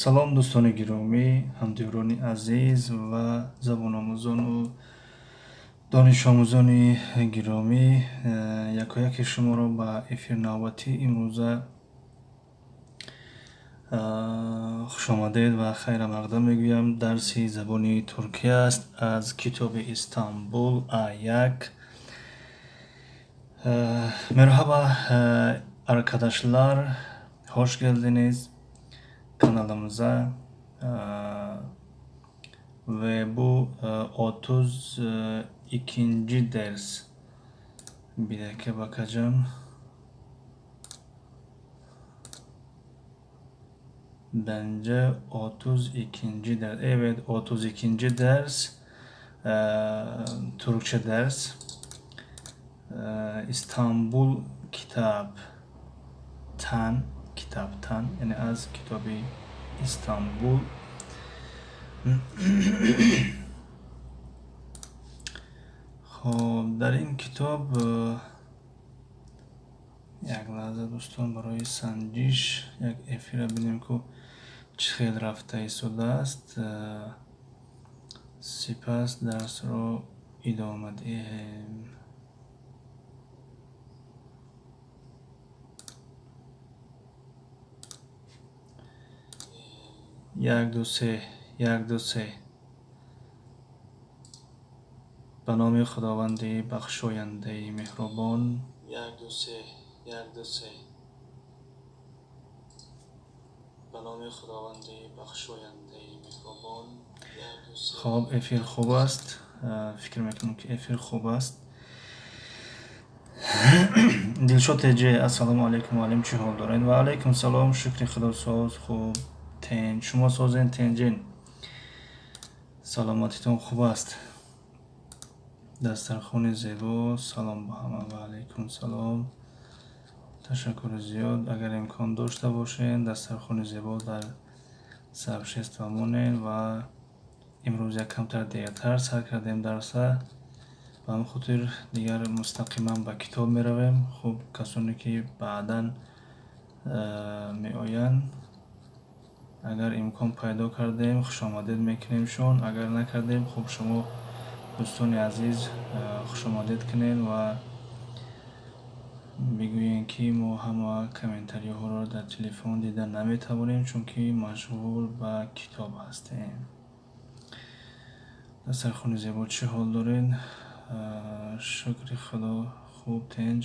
Салом, дӯстони гиромӣ, ҳамдиёрони азиз ва забономӯзону донишомӯзони гиромӣ. Якояки шуморо ба эфир навбати имрӯза хушомадед ва хайрамақдам мегӯям. Дарси забони туркия аст аз китоби Истанбул А1. Merhaba arkadaşlar, hoş geldiniz kanalımıza. Ve bu 32. Ders. Bir dakika bakacağım. Bence 32. Ders. Evet, 32. Ders. Türkçe ders. İstanbul kitaptan, яъне аз китоби Истанбул. Хоб, дар ин китоб як лаҳза, дӯстон, барои санҷиш як эфира бинем, ку чӣ хел рафта истодааст, сипас дарсро идома диҳем. Як, ду, се, як, ду, се. Ба номи Худованди бахшояндаи меҳрубон. Як, ду, се, як, ду, се. Ба номи Худованди бахшояндаи меҳрубон. Хоб, эфир хуб аст. Фикр мекунам, ки эфир хуб аст. Дилшод Теҷе: ассалому алайкум, муаллим, чӣ ҳол доред? Ва алайкум салом, шукри Худо, соз, хуб, тинҷ. Шумо созен, тинҷин, саломатитон хуб аст? Дастархони зебо. Салом ба ҳама. Ва алайкум салом, ташаккури зиёд. Агар имкон дошта бошед, дастархони зебо дар сообщество монед. Ва имрӯз як камтар дертар сар кардем дарса, ба ҳамин хотир дигар мустақиман ба китоб меравем. Хуб, касоне ки баъдан меоянд, агар имкон пайдо кардем, хушомадед мекунемшон, агар накардем, хуб, шумо, дӯстони азиз, хушомадед кунед ва бигӯем, ки мо ҳама комментариҳоро дар телефон дида наметавонем, чунки машғул ба китоб ҳастем. Дастархони зебо, чӣ ҳол доред? Шукри Худо, хуб, тинҷ.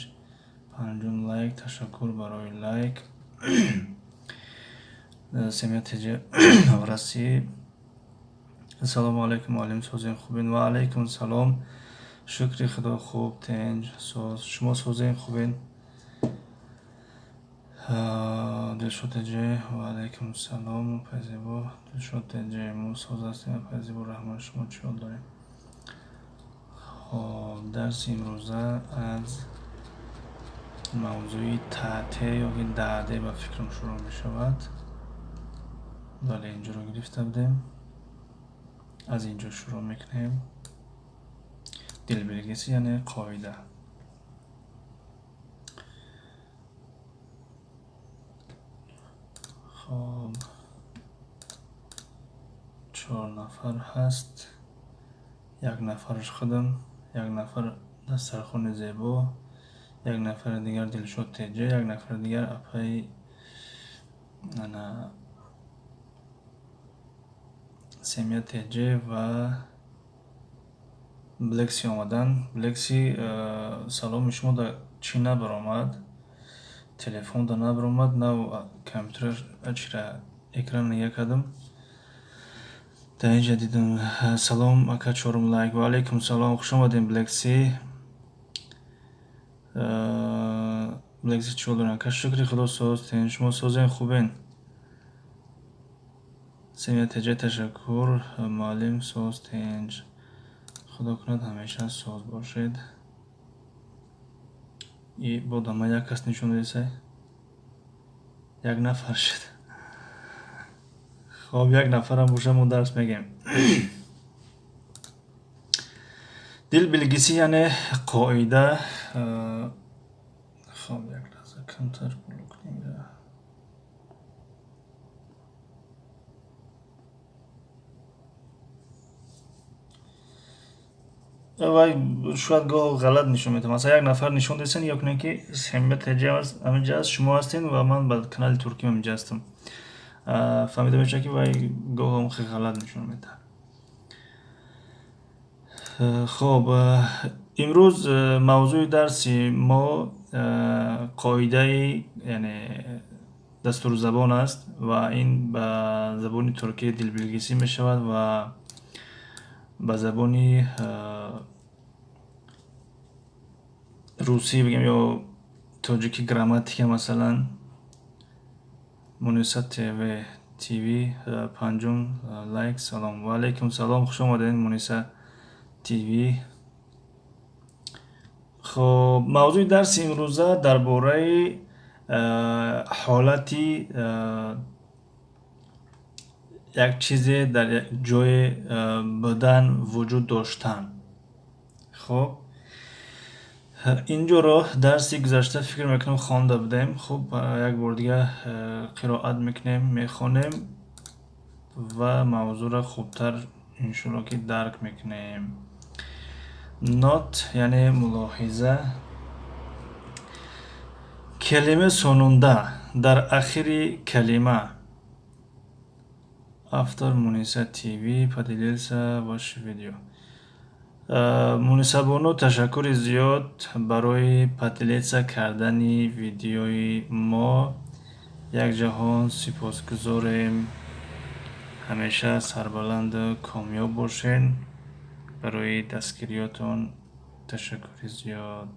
Панҷум лайк, ташаккур барои лайк. Семия Теҷе в России: ассалому алайкум, муаллим, созем, хубен? Ва алайкум салом, шукри Худо, хуб, тинҷ, соз. Шумо созем, хубен? Дилшод Теҷе: ва алайкум салом, апай зебо. Дилшод Теҷе: мо соз ҳастем, апай зебо, раҳмат. Шумо чӣ ҳол дорем? Хоб, дарси имрӯза аз мавзӯи тате ёки даъде ба фикрам шурӯъ мешавад. Бале, инҷоро гирифта будем, аз инҷо шурӯъ мекунем. Dil bilgisi, яъне қоида. Хоб, чор нафар ҳаст, як нафараш худам, як нафар дастархони зебо, як нафари дигар Дилшод Теҷа, як нафари дигар апаи ана Семия Теҷе ва Блекси омадан. Блекси, саломи шумо да чӣ набаромад, телефон да набаромад, на компютер. Чира экран нига кардам, дар инҷа дидам. Салом, ака, чорум лайк. Ва алайкум салом, хуш омадем, Блекси. Блекси, чӣ ҳол дорем, ака? Шукри Худо, соз, тинҷ. Шумо созем, хубен? Семия Теҷа: ташаккур, муаллим, соз, тинҷ. Худо кунад, ҳамеша соз бошед. И бодама як кас нишон додисай, як нафар шуд. Хоб, як нафарам боша, мо дарс мегӯем. Dil bilgisi, яъне қоида. Хоб, як лаҳза, камтар боло кунем. Вай шояд гоҳ ғалат нишон медиҳад. Масалан, як нафар нишон десен, ё кунем ки Семия ТҶ ҳаминҷа аст, шумо ҳастен ва ман ба канали туркӣ ҳаминҷа ҳастам. Фаҳмида мешавад, ки вай гоҳ хеле ғалат нишон медиҳад. Хоб, имрӯз мавзӯи дарси мо қоидаи, яъне дастурзабон аст ва ин ба забони туркӣ dil bilgisi мешавад ва ба забони русӣ бигем ё тоҷикӣ грамматика. Масалан, Муниса ТВ панҷум лайк. Салом, ва алайкум салом, хуш омадед, Муниса ТВ. Хоб, мавзӯи дарси имрӯза дар бораи ҳолати як чизе дар ҷое будан, вуҷуд доштан. Хоб, инҷоро дарси гузашта фикр мекунам хонда будем. Хуб, як бор дига қироат мекунем, мехонем ва мавзӯъро хубтар иншоалло ки дарк мекунем. Not, яъне мулоҳиза. Kelime sonunda, дар ахири калима. Автор Муниса ТВ поделился ваше видео. Мунисабону, ташаккури зиёд барои поделиться кардани видеои мо. Як ҷаҳон сипосгузорем. Ҳамеша сарбаланду комёб бошед. Барои дастгириётон ташаккури зиёд.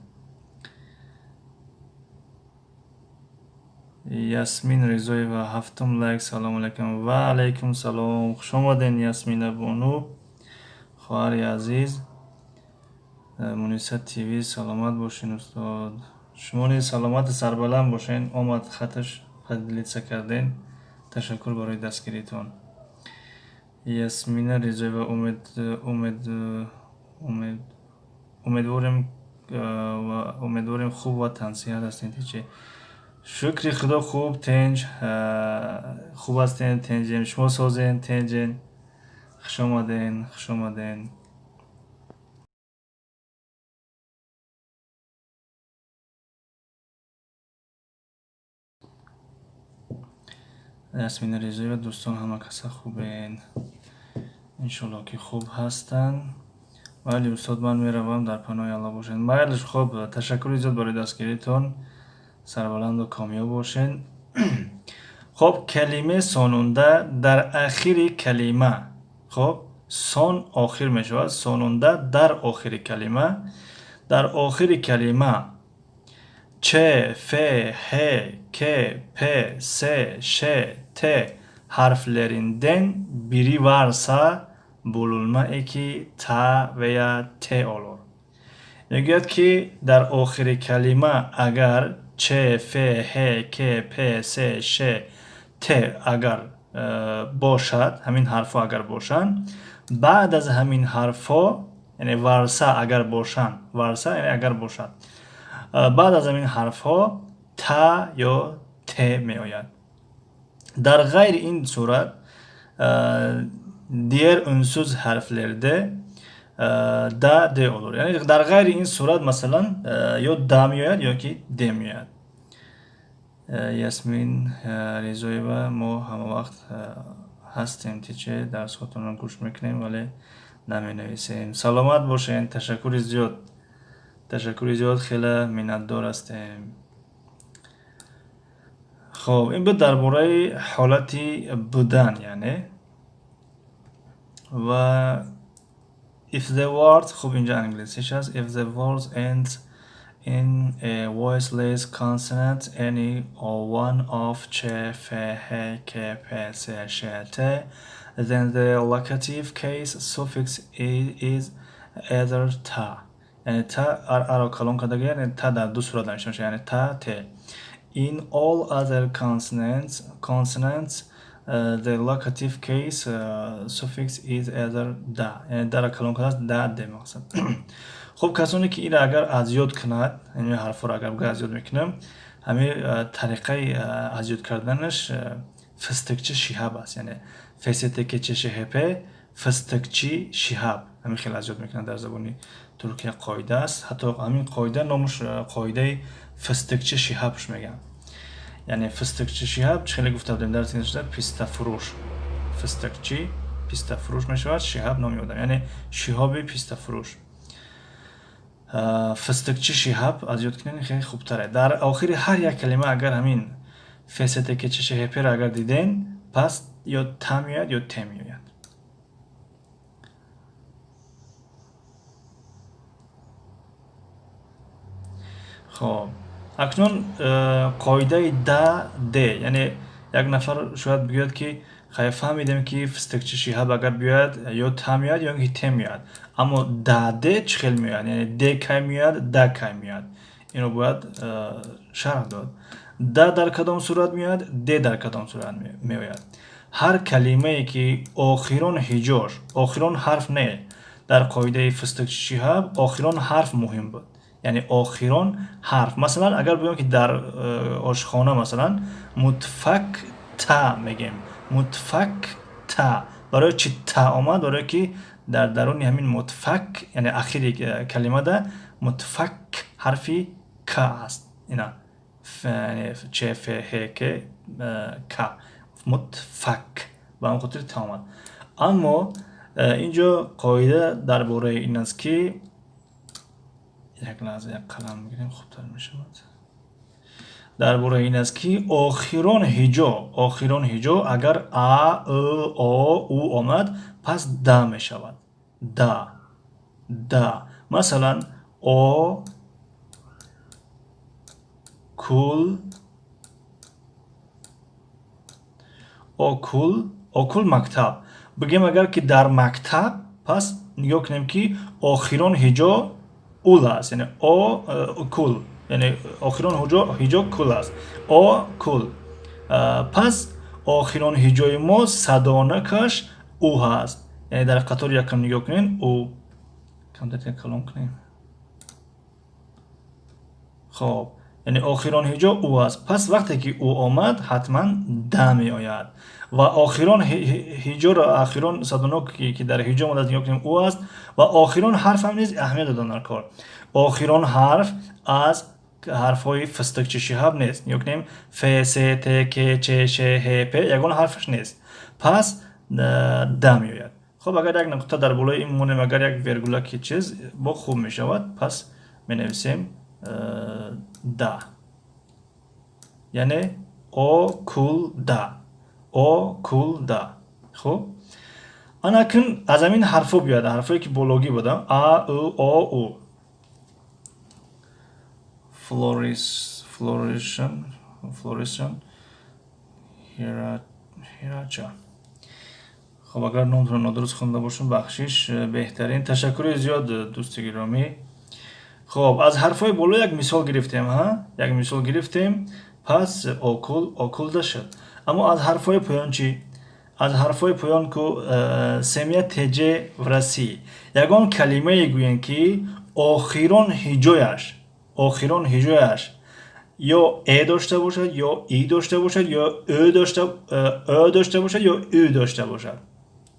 Ясмин Ризоева, ҳафтум лайк. Салому алайкум. Ва алайкум салом, хуш омадед, Ясмина бону, хоҳари азиз. Муниса ТВ, саломат бошен, устод. Шумо низ саломату сарбаланд бошен. Омад хаташ, поделиться карден, ташаккур барои дастгиритон. Ясмина Ризоева, умед умед умед умедворем хуб ва тансиҳат ҳастед. Ҳечи, шукри Худо, хуб, тинҷ, хуб ҳастем, тинҷем. Шумо созен, тинҷен? Хуш омаден, хуш омаден. Ясмина Ризоева, дӯстон ҳама каса хубен, иншоалло ки хуб ҳастанд. Майли, устод, ман меравам, дар паноҳи Аллоҳ бошед. Майлиш, хуб, ташаккури зиёд барои дастгиритон, сарбаланду комёб бошед. Хоб, kelime sonunda, дар ахири калима. Хоб, son охир мешавад, sonunda, дар охири калима. Дар охири калима ч, ф, ҳ, к, п, с, ш, т harflerinden biri varsa bulunma eki ta veya t olur. Мегӯяд, ки дар охири калима агар ч, ф, ҳ, к, п, с, ш, т агар бошад, ҳамин ҳарфҳо агар бошанд, баъд аз ҳамин ҳарфҳо, яъне varsa агар бошанд, varsa яъне агар бошад, баъд аз ҳамин ҳарфҳо та ё т меояд. Дар ғайри ин сурат diğer ünsüz harflerde da, d olur. Яъне дар ғайри ин сурат, масалан, ё да меояд, ё ки д меояд. Ясмин Ризоева, мо ҳама вақт ҳастем, тиче дарсҳотонро гӯш мекунем, вале наменависем. Саломат бошед, ташаккури зиёд, ташаккури зиёд, хеле миннатдор ҳастем. Хоб, ин буд дар бораи ҳолати будан, яъне ва if the word. Хуб, инҷа англисиш аст. If the word ends in a voiceless consonant, any or one of ch, f, h, k, p, s, sh, t, then the locative case suffix is either ta, яъне та аро калон кардаги, яъне та дар ду сурат навишта мешавад, яъне та, т. In all other consonants, the locative case suffix is either da, яъне дара калон кардааст, да, д мақсад. Хуб, касоне ки инро агар аз ёд кунад, ин ҳарфҳоро агар бигӯяд аз ёд мекунам, ҳамин тариқаи аз ёд карданаш фистикчи шиҳаб аст, яъне фстк чшҳп, фистикчи шиҳаб, ҳамин хеле аз ёд мекунад дар забони Туркия қоида аст. Ҳатто ҳамин қоида номаш қоидаи фистикчи Шиҳабш мегӯянд. Яъне фистикчи Шиҳаб, чӣ хеле гуфта будем дарси гузашта, пистафурӯш, фистикчи пистафурӯш мешавад, Шиҳаб номи одам, яъне Шиҳоби пистафурӯш. Фистикчи Шиҳаб аз ёд кунед, хеле хубтаре. Дар охири ҳар як калима агар ҳамин фстк чш ҳп-ро агар диден, пас ё та меояд, ё те меояд. Хоб, акнун қоидаи да, де. Яъне як нафар шояд бигӯяд, ки хай, фаҳмидем, ки фистикчи Шиҳаб агар биёяд, ё та меояд, ё ки те меояд, аммо да, де чӣ хел меояд? Яъне де кай меояд, да кай меояд? Инро бояд шарҳ дод. Да дар кадом сурат меояд, де дар кадом сурат меояд? Ҳар калимае ки охирон ҳиҷош, охирон ҳарф не, дар қоидаи фистикчи Шиҳаб охирон ҳарф муҳим буд, яъне охирон ҳарф. Масалан, агар бигӯем, ки дар ошхона, масалан, мутфак та мегем, мутфак та. Барои чӣ та омад? Барое ки дар даруни ҳамин мутфак, яъне ахири калимада мутфак ҳарфи к аст. Ина ч, ф, ҳ, к, к, мутфак, ба ҳамин хотир та омад. Аммо ин ҷо қоида дар бораи ин аст, ки як лаҳза, як қалам бигирем, хубтар мешавад. Дар бораи ин аст, ки охирон ҳиҷо агар а, ы, о, у омад, пас да мешавад, да, да. Масалан, о кул, окул, окул мактаб бигем агар, ки дар мактаб, пас нигоҳ кунем, ки охирон ҳиҷо ул аст, яъне о кул, яъне охирон ҳиҷо кул аст, о кул. Пас охирон ҳиҷои мо садонакаш у ҳаст, яъне дар қатори якам нигоҳ кунем, у. Камтар калон кунем. Хоб, яъне охирон ҳиҷо у аст. Пас вақте ки у омад, ҳатман да меояд. Ва охирон ҳиҷоро, охирон садонок ки дар ҳиҷо омадааст, нигоҳ кунем, у аст. Ва охирон ҳарфам низ аҳамият додан дар кор. Охирон ҳарф аз ҳарфҳои фистикчи Шиҳаб нест. Нигоҳ кунем: ф, с, т, к, ч, ш, ҳ, п, ягон ҳарфаш нест, пас да меояд. Хоб, агар як нуқта дар болои ин монем, агар як вергула ки чиз бо хуб мешавад. Пас менависем да, яъне о кул да, о кул да. Хуб, анакун аз ҳамин ҳарфҳо биёяд, ҳарфҳое ки бологӣ будам: а, ы, о, у. Флорис, флоришн, флоришн, ҳирача. Хоб, агар номтонро нодуруст хонда бошам, бахшиш. Беҳтарин, ташаккури зиёд, дӯсти гиромӣ. Хоб, аз ҳарфҳои боло як мисол гирифтем, ҳа, як мисол гирифтем. Пас окул, окулда шуд. Аммо аз ҳарфҳои поён чӣ? Аз ҳарфҳои поён ку, семья тж в России, ягон калимае гӯем, ки охирон ҳиҷояш ё э дошта бошад, ё и дошта бошад, ё ё дошта бошад, ё ӯ дошта бошад,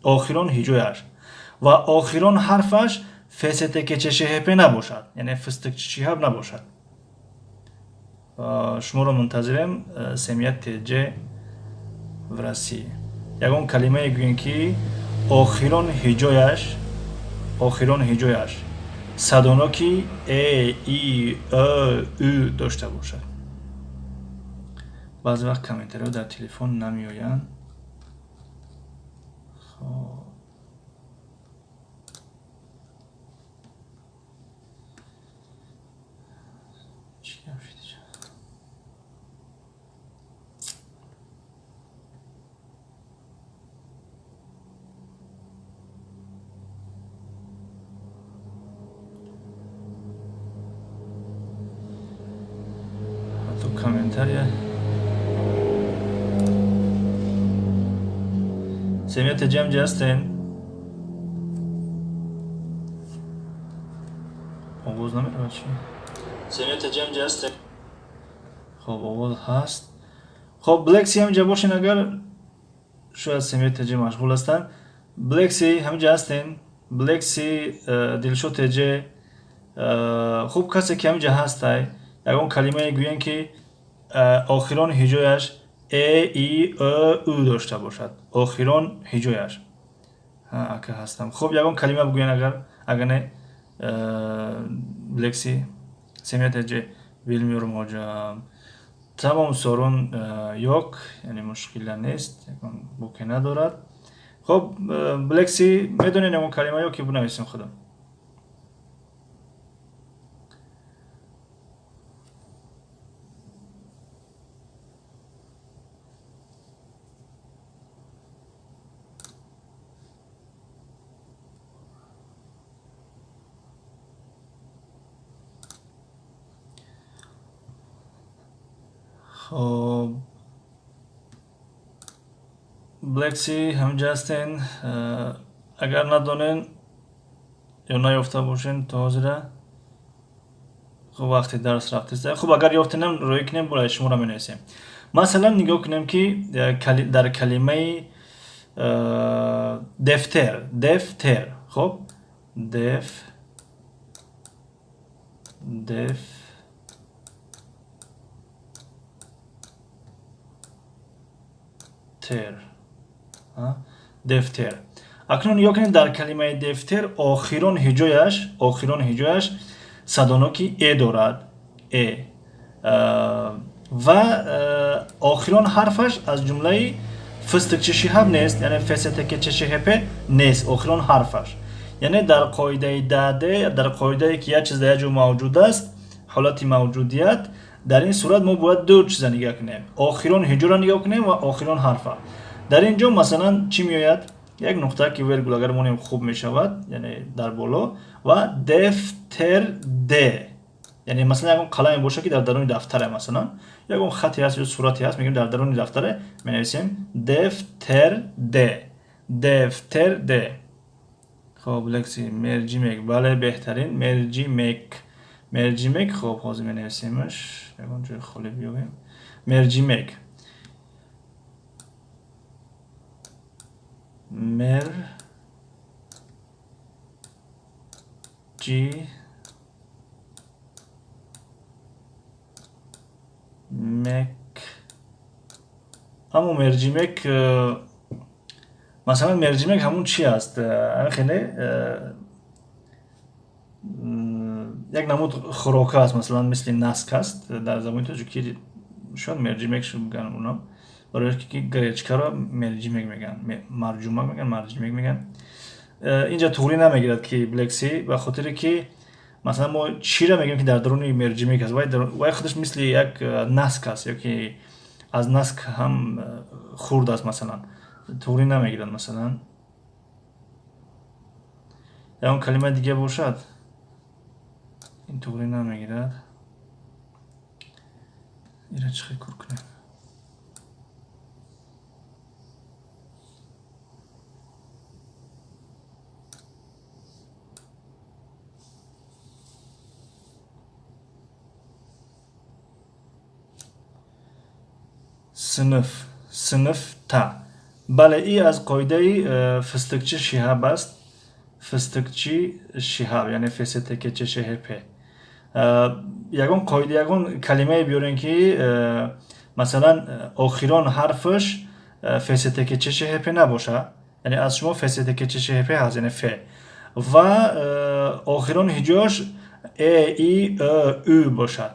охирон ҳиҷояш ва охирон ҳарфаш фстк чш ҳп набошад, яъне фстк шиҳаб набошад. Шуморо мунтазирем. Семья тж в России, ягон калимае гӯем, ки охирон ҳиҷояш садоноки э, и, ё, ӯ дошта бошад. Баъзе вақт комментариҳо дар телефон намеоянд. Хоб, чӣ гап шуд иҷа? Ҳатто комментария. Семья тж ҳамҷа ҳастен? Овоз намеравад, чӣ? Семья тж ҳамҷа ҳастен? Хоб, овоз ҳаст. Хоб, Блекси ҳамҷа бошен агар, шояд семья тж машғул ҳастанд. Блекси ҳамҷа ҳастен? Блекси, Дилшод тж. Хуб, касе ки ҳаминҷа ҳастай, ягон калимае гӯем, ки охирон ҳиҷояш э, и, ө, ӯ дошта бошад. Охирон ҳиҷояш. Ака, ҳастам. Хуб, ягон калима бигӯен, агар не, лекси семиятеҷе bilmiyorum hocam. Тамом, sorun yok, яъне мушкила нест, ягон боке надорад. Хуб, блекси, медонед ягон калима ё ки бинависем худам? Хоб, блекси, ҳаминҷа ҳастен? Агар надонен ё наёфта бошен то ҳозира, хуб, вақти дарс рафтеста. Хуб, агар ёфтенам, рӯй кунем, болаи шуморо менависем. Масалан, нигоҳ кунем, ки дар калимаи defter, defter. Хуб, def ter, defter. Акнун нигоҳ кунед, дар калимаи defter охирон ҳиҷояш садоноки э дорад, э, ва охирон ҳарфаш аз ҷумлаи фстчшҳ нест, яъне фстк чшҳп нест охирон ҳарфаш. Яъне дар қоидаи даде, дар қоидае ки як чиз дар як ҷо мавҷуд аст, ҳолати мавҷудият, дар ин сурат мо бояд ду чиза нигоҳ кунем: охирон ҳиҷоро нигоҳ кунем ва охирон ҳарфа. Дар ин ҷо, масалан, чӣ меояд? Як нуқта ки вергул агар монем, хуб мешавад, яъне дар боло ва defter де. Яъне, масалан, ягон қаламе бошад, ки дар даруни дафтаре, масалан, ягон хате ҳаст ё сурате ҳаст, мегӯем, дар даруни дафтаре менависем defter де, defter де. Хоб, лекси, mercimek. Бале, беҳтарин, mercimek, mercimek. Хоб, ҳозир менависемаш, ягон ҷои холӣ биёбем. Mercimek, mer ci mek. Аммо mercimek, масалан, mercimek ҳамун чи аст? Хеле як намуд хӯрока аст, масалан, мисли наск аст. Дар забони тоҷикӣ шояд mercimek мегӯянд унам, барои ки гречкаро mercimek мегӯянд, марҷумак мегӯянд, mercimek мегӯянд. Инҷа туғрӣ намегирад, ки блекси, ба хотире ки, масалан, мо чиро мегӯем, ки дар даруни mercimek аст? Вай худаш мисли як наск аст ё ки аз наск ҳам хурд аст, масалан, туғрӣ намегирад. Масалан, ягон калимаи дига бошад, ин туғрӣ намегирад. Ира чӣ хел кор кунем? Sınıf, sınıfta. Бале, и аз қоидаи фстч шиҳаб аст, фстч шиҳаб, яъне фстк чшҳп. Ягон қоида, ягон калимае биёрем, ки масалан, охирон ҳарфаш фстк чшҳп набошад, яъне аз шумо фстк чшҳп ҳаст, яъне ф, ва охирон ҳиҷош э, и, ө, ӯ бошад.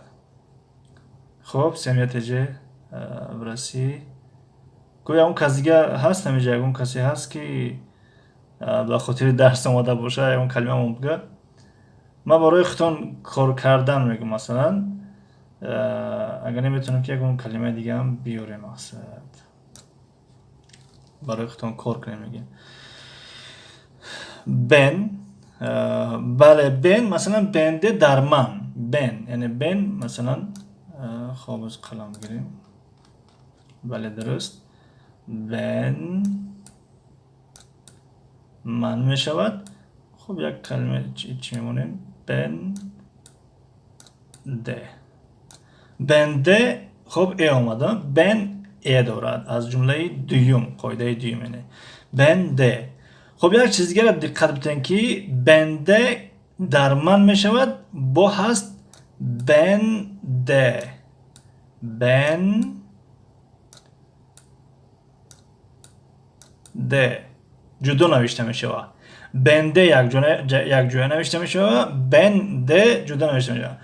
Хоб, семиятеҷ в России. Гӯя ягон кас дига ҳаст ҳамиҷа? Ягон касе ҳаст, ки ба хотири дарс омада бошад, ягон калимамо бигӯяд? Ман барои худтон кор кардан мегӯм. Масалан, агар наметавонем, ки ягон калимаи дигаам биёрем, мақсад, барои худтон кор кунем, мегӯем ben. Бале, ben, масалан, bende, дар ман, ben, яъне ben, масалан. Хоб, қалам гирем. Бале, дуруст, ben, ман мешавад. Хуб, як калима чӣ мемонем? Bende, bende. Хуб, э омада, ben э дорад, аз ҷумлаи дуюм, қоидаи дуюм, яъне bende. Хуб, як чиз дигара диққат битен, ки bende. Дар ман мешавад, бо ҳаст bende. Ben de ҷудо навишта мешавад. Bende якҷоя навишта мешавад, bende ҷудо навишта мешавад.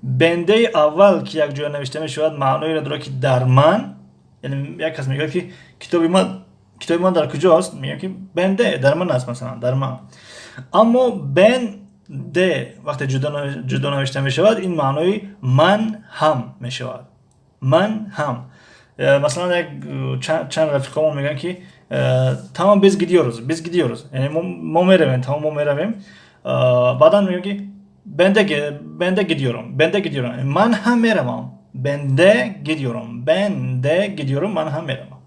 Бендаи аввал ки якҷоя навишта мешавад, маъноеро дорад, ки дар ман, яъне як кас мегӯяд, ки китоби ман дар куҷо аст, мегӯям, ки bende дар ман аст, масалан, дар ман. Аммо bende вақте ҷудо навишта мешавад, ин маънои ман ҳам мешавад. Ман ҳам. Масалан, як чанд рафиқомон мегӯянд, ки тамом biz gidiyoruz, biz gidiyoruz. Яъне мо меравем, тамом мо меравем. Баъдан мегӯям, ки bende gidiyorum, bende gidiyorum. Ман ҳам меравам. Bende gidiyorum, bende gidiyorum, ман ҳам меравам.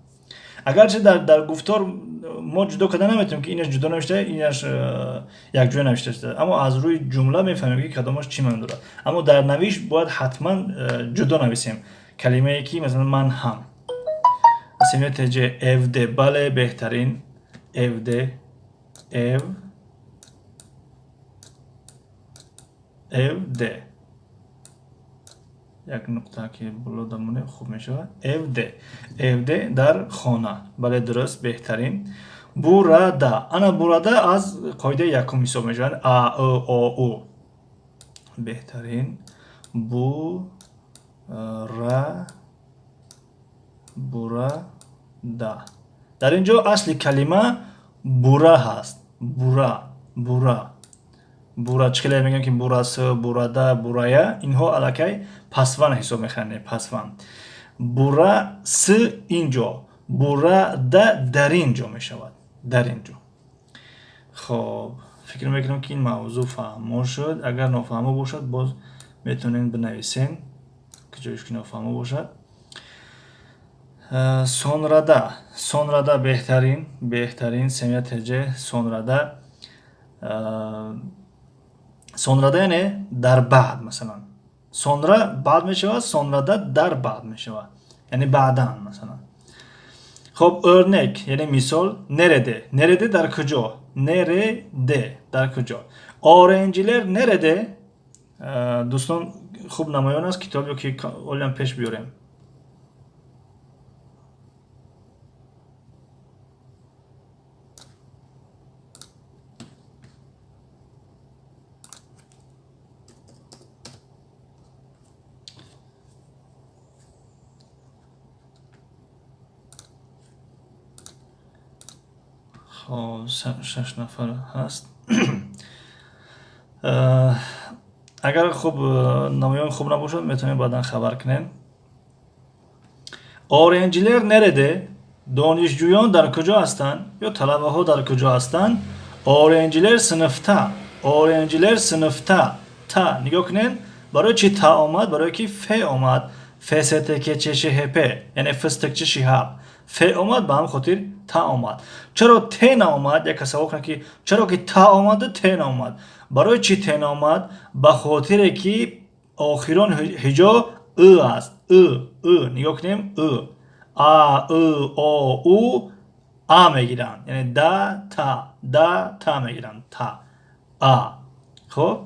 Агарчи дар гуфтор мо ҷудо карда наметавонем, ки инаш ҷудо навишта, инаш якҷоя навишта шуда, аммо аз рӯи ҷумла мефаҳмем, ки кадомаш чӣ маъно дорад. Аммо дар навишт бояд ҳатман ҷудо нависем калимае, ки масалан ман ҳам. Семья ТЖ evde, бале, беҳтарин. Evde, ev, evde. Як нуқта ки боло дамоне хуб мешавад. Evde, evde дар хона. Бале, дуруст, беҳтарин. Burada, ана burada аз қоидаи якум ҳисоб мешавад. А, ы, о, у. Беҳтарин. Бу, ра, бурада. Дар ин ҷо асли калима бура ҳаст. Бура, бура, бура. Чӣ хеле мегӯям, ки бурас, бурада, бурая, инҳо аллакай пасванд ҳисоб мехӯранд, пасванд. Бура с ин ҷо, бурада дар ин ҷо мешавад, дар ин ҷо. Хоб, фикр мекунам, ки ин мавзӯъ фаҳмо шуд. Агар нофаҳмо бошад, боз метавонед бинависем, ки ҷоиш ки нофаҳмо бошад. Sonrada, sonrada, беҳтарин, беҳтарин. Семья ТЖ sonrada. Sonrada яъне дар баъд, масалан. Sonra баъд мешавад, sonrada дар баъд мешавад, яъне баъдан, масалан. Хоб, örnek, яъне мисол. Nerede, nerede дар куҷо, nerede дар куҷо. Öğrenciler nerede? Дӯстон, хуб намоён аст китоб ё ки олиам пеш биёрем? Хоб, 6 нафар ҳаст. Агар хуб намоён хуб набошад, метавонем баъдан хабар кунем. Öğrenciler nerede? Донишҷӯён дар куҷо ҳастанд ё талабаҳо дар куҷо ҳастанд? Öğrenciler sınıfta. Öğrenciler sınıfta. Та нигоҳ кунед, барои чӣ та омад? Барое ки ф омад. Ф с т к ч ш ҳ п, яъне фистикчи шиҳаб. Ф омад, ба ҳамин хотир та омад. Чаро т наомад? Як кас савол кунад, ки чаро ки та омаду т наомад? Барои чӣ т наомад? Ба хотире ки охирон ҳиҷо ы аст. Ы, ы, нигоҳ кунем, ы, а, ы, о, у а мегиранд, яъне да, та, да, та мегиранд, та, а. Хоб,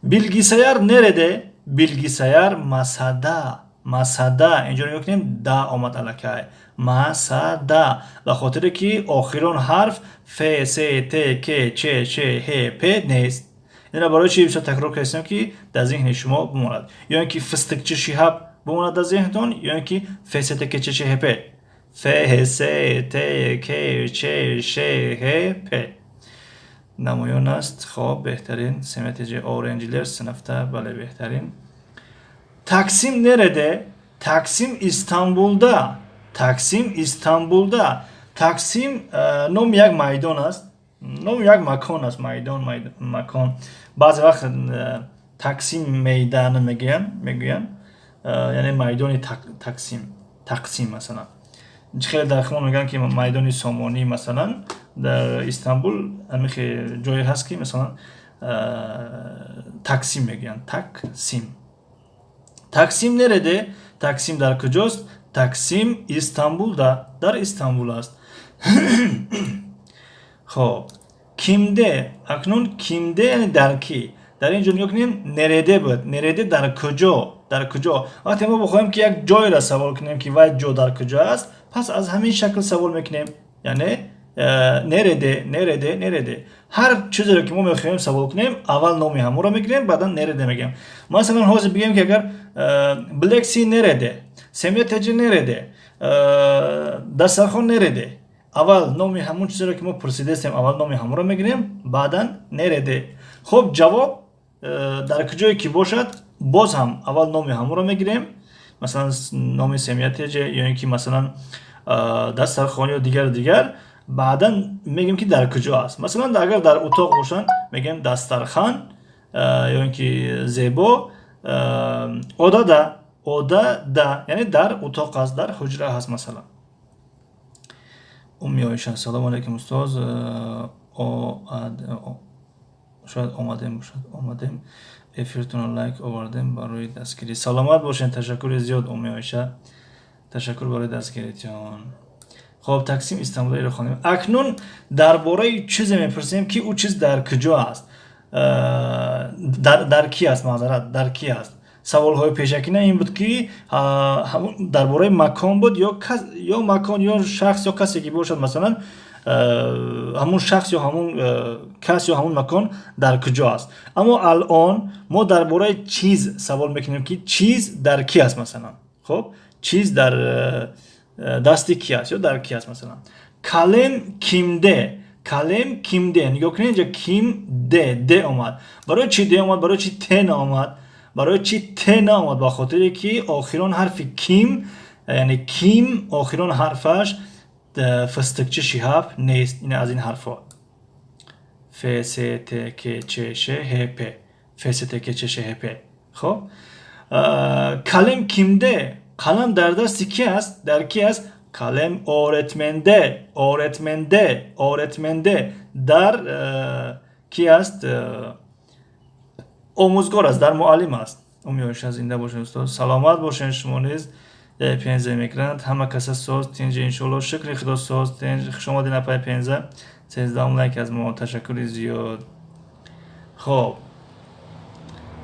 bilgisayar nerede? Bilgisayar masada. Masada, инҷо нигоҳ кунем, да омад аллакай. Masada, ба хотире ки охирон ҳарф ф, с, т, к, ч, ш, ҳ, п нест. Инро барои чи бисёр такрор кардем? Ки дар зеҳни шумо бимонад, ё ин ки фистикчи шиҳаб бимонад дар зеҳнтон, ё ин ки ф, с, т, к, ч, ш, ҳ, п. Ф, с, т, к, ч, ш, ҳ, п намоён аст. Хоб, беҳтарин. Семетиҷи öğrenciler sınıfta, бале, беҳтарин. Taksim nerede? Taksim İstanbul'da. Taksim İstanbul'da. Таксим номи як майдон аст, номи як макон аст. Майдон, макон. Баъзе вақт Таксим мейданы мегӯянд, яъне майдони Таксим, Тақсим. Масалан, хеле дар химон мегӯянд, ки майдони Сомонӣ. Масалан, дар Истанбул ҳамихе ҷое ҳаст, ки масалан Таксим мегӯянд. Таксим. Taksim nerede? Таксим дар куҷост? Таксим Истанбулда, дар Истанбул аст. Хоб, kimde. Акнун kimde яъне дар кӣ? Дар ин ҷо нигоҳ кунем, nerede буд. Nerede дар куҷо? Дар куҷо? Вақте мо бихоҳем ки як ҷойро савол кунем ки вай ҷо дар куҷо аст, пас аз ҳамин шакл савол мекунем. Яъне nerede, nerede, nerede. Ҳар чизеро ки мо мехоҳем савол кунем, аввал номи ҳамонро мегирем, баъдан nerede мегӯем. Масалан, ҳозир бигӯем ки агар Black Sea nerede, Семья ТЖ nerede, дастархон nerede, аввал номи ҳамон чизеро ки мо пурсидаистем, аввал номи ҳамонро мегирем, баъдан nerede. Хуб, ҷавоб дар куҷое ки бошад, боз ҳам аввал номи ҳамонро мегирем, масалан номи Семья ТЖ ё ин ки масалан дастархон ё дигар дигар, баъдан мегӯем ки дар куҷо аст. Масалан, агар дар утоқ бошанд, мегӯем дастархан ё ин ки зебо odada, odada, яъне дар утоқ аст, дар ҳуҷра ҳаст масалан. Умми Оиша, салому алайкум устоз. Шояд омадем бошад, омадем. Эфиртонро лайк овардем барои дастгирӣ. Саломат бошед, ташаккури зиёд Умми Оиша. Ташаккур барои дастгиритон. Хоб, Таксим Истанбулиро хонем. Акнун дар бораи чизе мепурсем ки ӯ чиз дар куҷо аст. Дар ки аст, маъзарат, дар ки аст. Саволҳои пешакина ин буд ки дар бораи макон буд ё макон ё шахс ё касе ки бошад, масалан ҳамун шахс ё ҳамун кас ё ҳамун макон дар куҷо аст. Аммо алон мо дар бораи чиз савол мекунем ки чиз дар ки аст масалан. Хоб, чиз дар дасти ки аст ё дар ки аст масалан. Kalem kimde? Kalem kimde? Нигоҳ кунед, инҷа kimde, де омад. Барои чӣ де омад? Барои чӣ те наомад? Барои чӣ те наомад? Ба хотире ки охирон ҳарфи ким, яъне ким охирон ҳарфаш фистикчи шиҳаб нест. Ин аз ин ҳарфҳо Ф, С, Т, К, Ч, Ш, Ҳ, П. Ф, С, Т, К, Ч, Ш, Ҳ, П. Хоб, kalem kimde? Қалам дар дасти ки аст? Дар ки аст? Kalem öğretmende, öğretmende, öğretmende. Дар ки аст? Омӯзгор аст, дар муаллим аст. Умми Оиша, зинда бошед устод, саломат бошед шумо низ. Пенза мекунанд, ҳама каса соз, тинҷ иншоалло, шукри худо соз, тинҷ. Хуш омадед апай Пенза. 13 лайк аз мо, ташаккури зиёд. Хоб,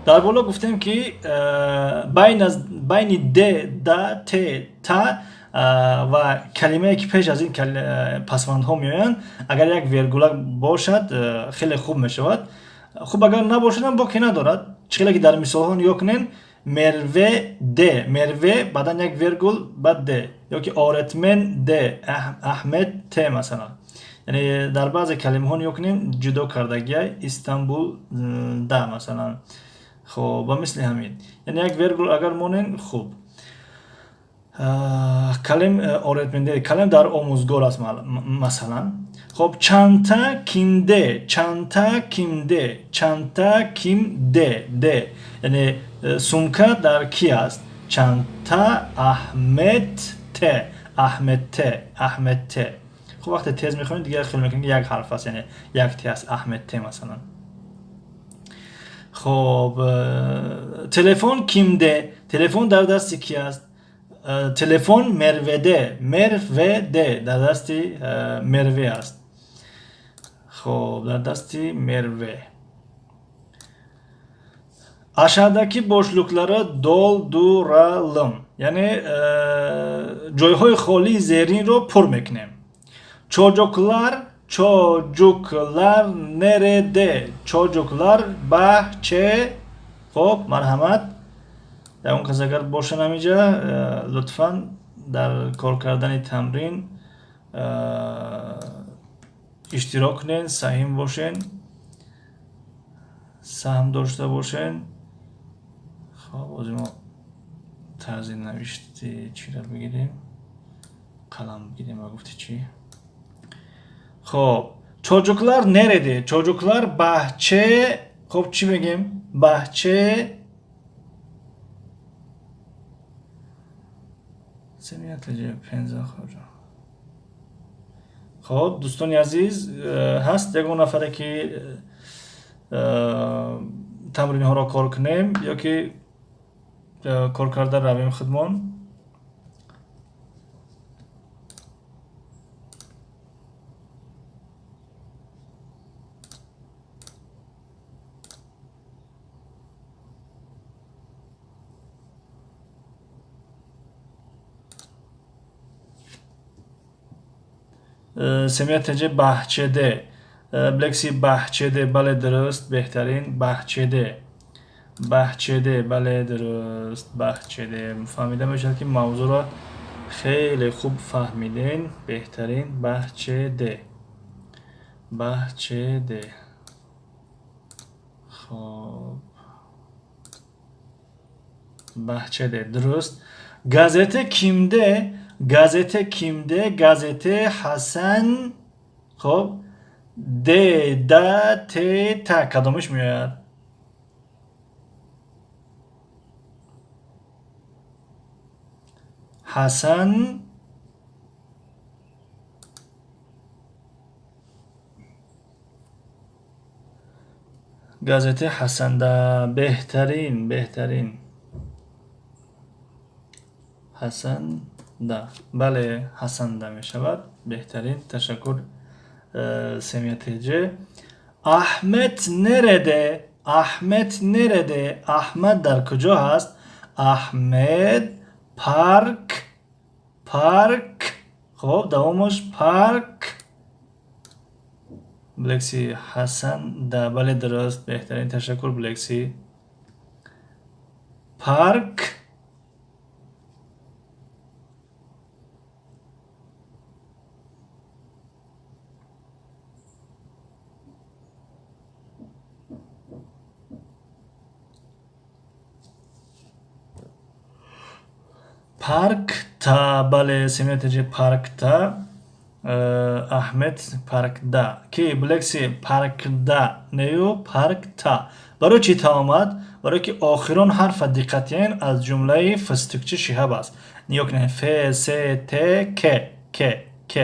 дар боло гуфтем ки байни д, да, т, та ва калимае ки пеш аз ин пасвандҳо меоянд, агар як вергула бошад, хеле хуб мешавад. Хуб, агар набошадам боке надорад. Чӣ хеле ки дар мисолҳо нигоҳ кунед, Мерве де, Мерве, баъдан як вергул, баъд де, ё ки öğretmen де, Аҳмед те масалан. Яъне дар баъзе калимаҳо нигоҳ кунем, ҷудо кардагиай, Истанбул да масалан. Хоб, ба мисли ҳамин. Яъне як вергул агар монем, хуб. Kalem öğretmende, kalem дар омӯзгор аст масалан. Хоб, çanta kimde, çanta kimde, çanta kimde, де. Яъне сумка дар ки аст? Çanta Аҳмед те, Аҳмед те, Аҳмед те. Хуб, вақте тез мехонед, дигар хел мекунед ки як ҳарф аст, яъне як те аст, Аҳмед те масалан. Хоб, telefon kimde, телефон дар дасти ки аст? Telefon Мерведе, Мерведе, дар дасти Мерве аст. Хоб, дар дасти Мерве. Aşağıdaki boşlukları dolduralım. Яъне ҷойҳои холии зеринро пур мекунем. Çocuklar, çocuklar nerede? Çocuklar bahçe. Хоб, марҳамат. Ягон кас агар бошад ҳаминҷа, лутфан дар кор кардани тамрин иштирок кунед, саҳим бошед, саҳм дошта бошед. Хоб, ҳозир мо тарзи навишти чиро бигирем, қалам бигирем ва гуфти чӣ. Хоб, çocuklar nerede? Çocuklar bahçe. Хоб, чӣ мегем? Bahçe. Пенза. Хоб, дӯстони азиз, ҳаст ягон нафаре ки тамринҳоро кор кунем ё ки кор карда равем худмон? Семия ТЖ баҳчеде. Блекси баҳчеде, бале дуруст, беҳтарин баҳчеде. Баҳчеде, бале дуруст, баҳчеде. Фаҳмида мешавад ки мавзӯъро хеле хуб фаҳмидем. Беҳтарин баҳчеде. Баҳчеде. Хоб. Баҳчеде, дуруст. Газете кимде? Газете кимде? Газете Ҳасан. Хоб. Д, да, т, та. Кадомаш меояд? Ҳасан газете Ҳасанда. Беҳтарин, беҳтарин. Ҳасанда. Бале, Ҳасанда мешавад. Беҳтарин. Ташаккур, Семия ТЖ. Аҳмед нереде? Аҳмед нереде? Аҳмад дар куҷо ҳаст? Аҳмед парк, парк. Хоб, давомаш парк. Блекси Ҳасанда. Бале, дуруст, беҳтарин. Ташаккур, Блекси. Парк. Паркта. Бале, Семия ТЖ паркта. Аҳмед паркда. Ки Блекси паркда нею паркта. Барои чӣ та омад? Барои ки охирон ҳарфа диққатиен аз ҷумлаи фистукчи Шиҳаб аст. Нигоҳ кунед. Ф, С, Т, К, К, К.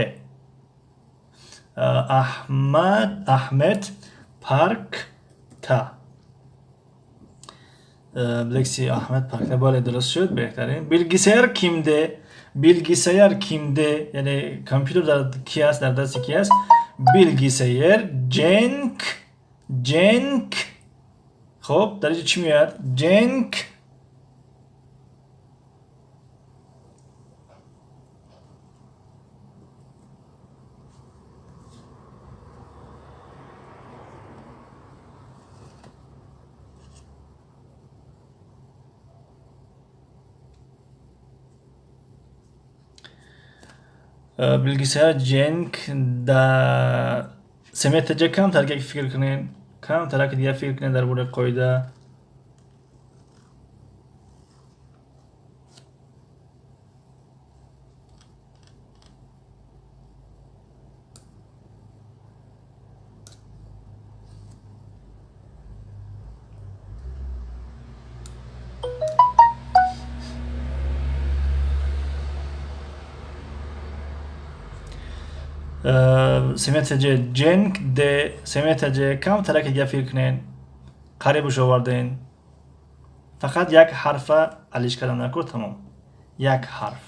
Аҳмад, Аҳмед паркта. Блекси Аҳмед паркта. Бале, дуруст шуд, беҳтарин. Билгисайр кимде? Билгисайр кимде? Яъне компютер дар ки аст? Дар дасти ки аст? Билгисайр Ҷенк, Ҷенк. Хоб, дар инҷо чӣ меояд? Ҷенк. Билгисайр Ҷенк да. Семия ТЖ камтар ки фикр кунед, камтар ки дигар фикр кунед дар бораи қоида. Семия ТЖ Ҷенк д. Семия ТЖ камтар ки дигар фикр кунед, қарибаш оварден. Фақат як ҳарфа алиш кардан накун, тамом. Як ҳарф.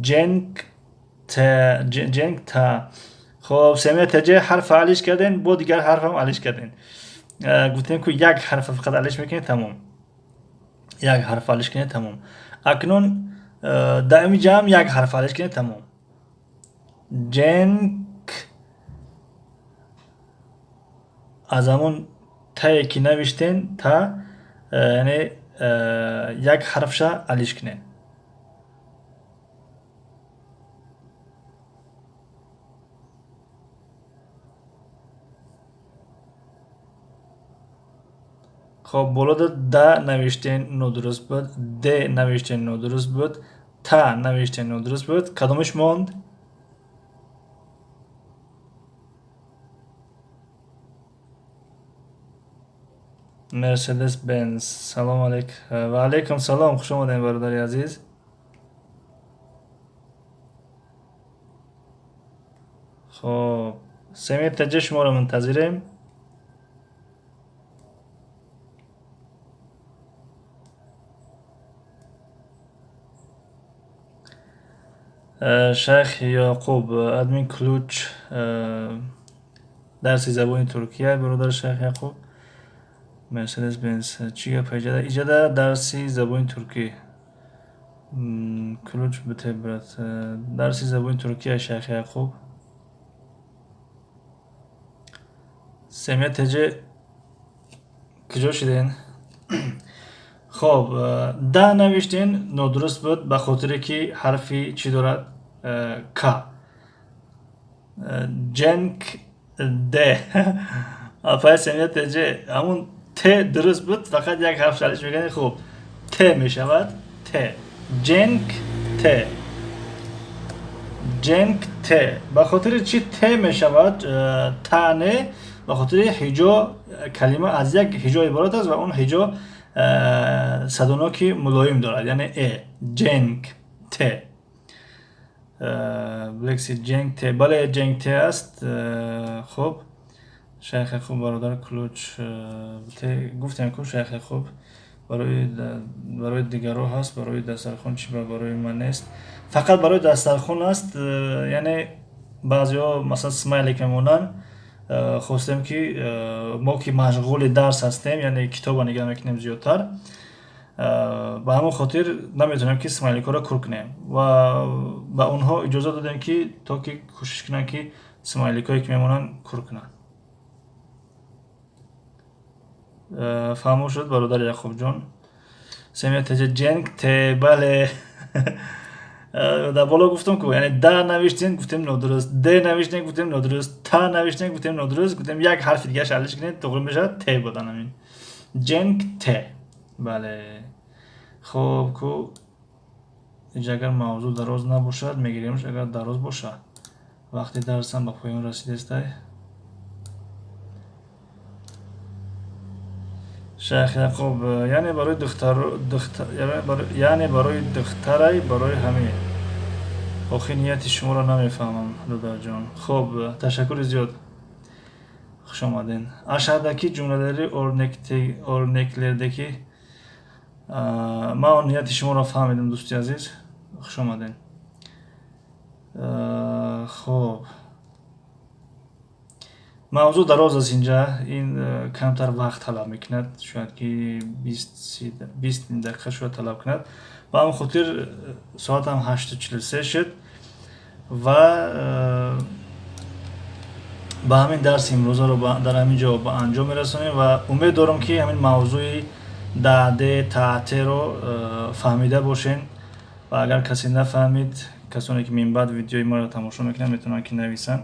Ҷенк т, Ҷенк та. Хоб, Семия ТЖ ҳарф алиш карден, бо дигар ҳарфам алиш карден. Гуфтем ку як ҳарф фақат алиш мекунед, тамом. Як ҳарф алиш кунед, тамом. Акнун дар ин ҷамъ як ҳарф алиш кунед, тамом. Ҷенк аз ҳамон тае ки навиштен, та, яъне як ҳарфша алиш кунед. Хоб, болода да навиштен нодуруст буд, д навиштен нодуруст буд, та навиштен нодуруст буд. Кадомаш монд? Мерседес Бенз. Салом алейк. Ва алейкум салом. Хуш омадем, бародари азиз. Хоб, Семир Теҷе, шуморо мунтазирем. Шайх Яқуб, админ ключ, дарси забони Туркия, бародар Шайх Яқуб. Мерседес Бенз, чӣ гап иҷада? Иҷада дарси забони туркӣ. Ключ бите, брат. Дарси забони Туркия, Шайх Яқуб. Семия Теҷе, куҷо шиден? Хоб, да навиштен, нодуруст буд, ба хотире ки ҳарфи чӣ дорад? К. Ҷенк Д. Апай Семия Теҷе, ҳамун Т дуруст буд, фақат як ҳарф шалиш мекунед. Хуб, Т мешавад, Т. Ҷенк Т. Ҷенк Т. Ба хотири чӣ Т мешавад, та не? Ба хотири ҳиҷо, калима аз як ҳиҷо иборат аст ва он ҳиҷо садоноки мулоим дорад, яъне э. Ҷенк Т. Блекси Ҷенк Т. Бале, Ҷенк Т аст. Хуб, Шайх Яқуб, бародар, ключ гуфтем ку, Шайх Яқуб, барои дигарро ҳаст, барои дастархон чӣ барои ман нест? Фақат барои дастархон аст, яъне баъзеҳо масалан смайлик мемонанд. Хостем ки мо ки машғули дарс ҳастем, яъне китоба нигаҳ мекунем зиёдтар, ба ҳамон хотир наметавонем ки смайликҳоро кур кунем ва ба онҳо иҷоза додем ки то ки кӯшиш кунанд ки смайликҳое ки мемонанд кур кунанд. Фаҳмо шуд, бародари Яқубҷон? Семия Теҷе, Ҷенк Т, бале. Дар боло гуфтам ку, яъне да навиштем, гуфтем нодуруст, д навиштем, гуфтем нодуруст, та навиштем, гуфтем нодуруст, гуфтем як ҳарфи дигараш алиш кунед, туғри мешавад, т будан ҳамин. Ҷенк Т. Бале. Хоб, ку инҷа агар мавзӯъ дароз набошад, мегиремш, агар дароз бошад, вақти дарсам ба поён расидестай. Шайх Яқуб, яъне барои духтар, яъне барои духтарай, барои ҳамин. Охи нияти шуморо намефаҳмам, додарҷон. Хоб, ташаккури зиёд. Хуш омаден. Aşağıdaki cümleleri örneklerdeki ман нияти шуморо фаҳмидам, дӯсти азиз. Хуш омаден. Хоб, мавзӯъ дароз аст инҷа, ин камтар вақт талаб мекунад, шояд ки 20 дақиқа шояд талаб кунад. Ба ҳамон хотир соатам 8:43 шуд ва ба ҳамин дарси имрӯзаро дар ҳамин ҷо ба анҷом мерасонем ва умед дорам ки ҳамин мавзӯи д, т, т-ро фаҳмида бошен ва агар касе нафаҳмид, касоне ки минбаъд видеои моро тамошо мекунанд, метавонанд ки нависанд.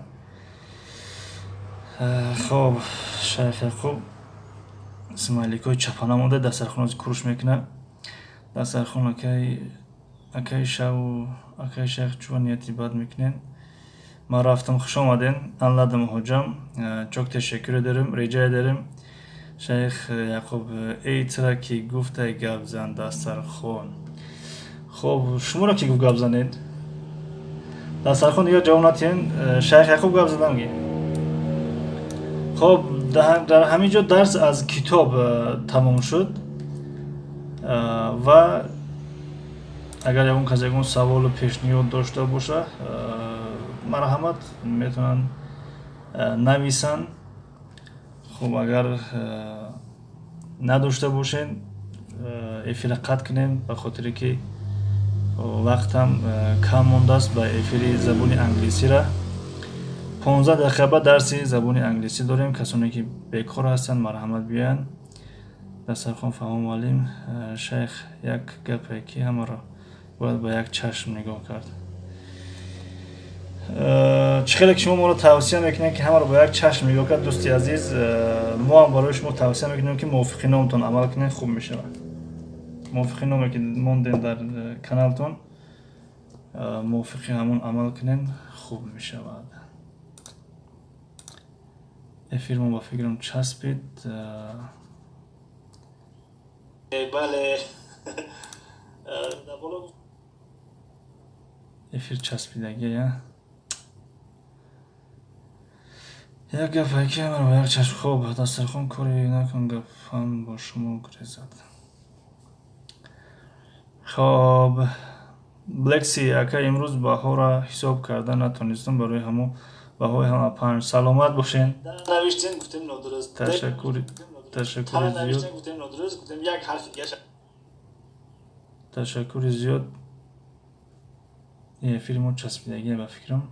Хоб, Шайх Яқуб смайликҳои чапана монда, дастархона куруш мекунад. Дастархон акаи шаву акаи шайх, чува нияти бад мекунен? Ман рафтам, хуш омаден. Anladım hocam. Çok teşekkür ederim. Rica ederim. Шайх Яқуб, эй тира ки гуфтай гап зан, дастархон. Хоб, шуморо ки гуфт гап занед? Дастархон дигар ҷавоб натиҳен. Шайх Яқуб гап задам ги. Хоб, дар ҳамин ҷо дарс аз китоб тамом шуд ва агар ягон кас ягон саволу пешниҳод дошта боша, марҳамат, метавонанд нависанд. Хуб, агар надошта бошен, эфира қатъ кунем, ба хотире ки вақтам кам мондааст ба эфири забони англисира. 15 дақиқа ба дарси забони англисӣ дорем. Касоне ки бекор ҳастанд, марҳамат, биёянд. Дастархон фаҳмо, муаллим. Шайх, як гапе ки ҳамаро бояд ба як чашм нигоҳ кард. Чӣ хеле ки шумо моро тавсия мекунед ки ҳамаро бо як чашм нигоҳ кард, дӯсти азиз, мо ҳам барои шумо тавсия мекунем ки мувофиқи номтон амал кунед, хуб мешавад. Мувофиқи номе ки мондем дар каналтон, мувофиқи ҳамон амал кунед, хуб мешавад. Эфир мо ба фикрам часпид. Бале. Эфир часпидагия. Як гап ки амр ба як чашм. Хоб, дастархон кори накун, гапам бо шумо гурезад. Хоб, Блекси ака, имрӯз баҳора ҳисоб карда натонистам, барои ҳамо баҳои ҳама 5. Саломат бошен. Навиштем, гуфтем нодуруст. Ташаккури зиёд. Гуфтем нодуруст, гуфтем як ҳарфи дигар. Ташаккури зиёд. Эфири мо часпидагия ба фикрам.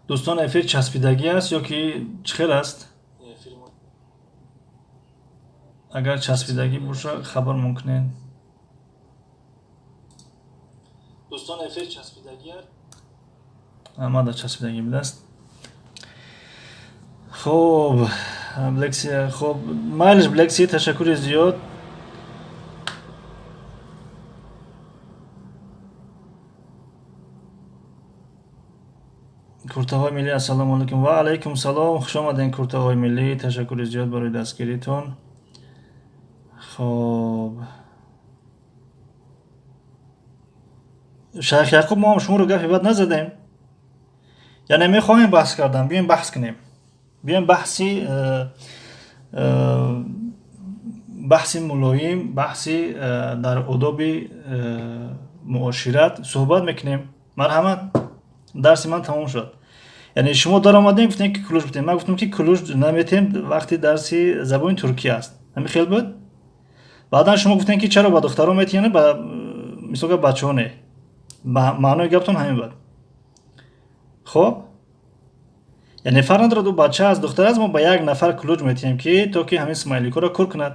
Дӯстон, эфир часпидагӣ аст ё ки чӣ хел аст? Агар часпидагӣ боша, хабар мумкинед. Дӯстон, эфир часпидагӣ аст? Ҳама часпидагӣ будааст. Хоб, Блекси, хоб, майлиш, Блекси, ташаккури зиёд. Куртаҳои миллӣ, ассалому алайкум. Ва алайкум салом, хуш омадем, куртаҳои миллӣ, ташаккури зиёд барои дастгиритон. Хоб, Шайх Яқуб, мо ҳам шуморо гапи бад назадем. Яъне мехоҳем баҳс кардан, биёем баҳс кунем. Биёем баҳси мулоим, баҳси дар одоби муошират суҳбат мекунем. Марҳамат, дарси ман тамом шуд. Яъне шумо даромадем, гуфтем ки кулуш битем. Ман гуфтам ки кулуш наметем, вақти дарси забони туркӣ аст. Ҳамин хел буд? Баъдан шумо гуфтем ки чаро ба духтаро метиҳанд, ба мисол гап бачаҳо не. Маънои гаптон ҳамин буд. Хоб, яъне фарқ надорад, ӯ бача аст, духтар аст, мо ба як нафар кулуҷ метиҳем ки то ки ҳамин смайликҳоро кур кунад.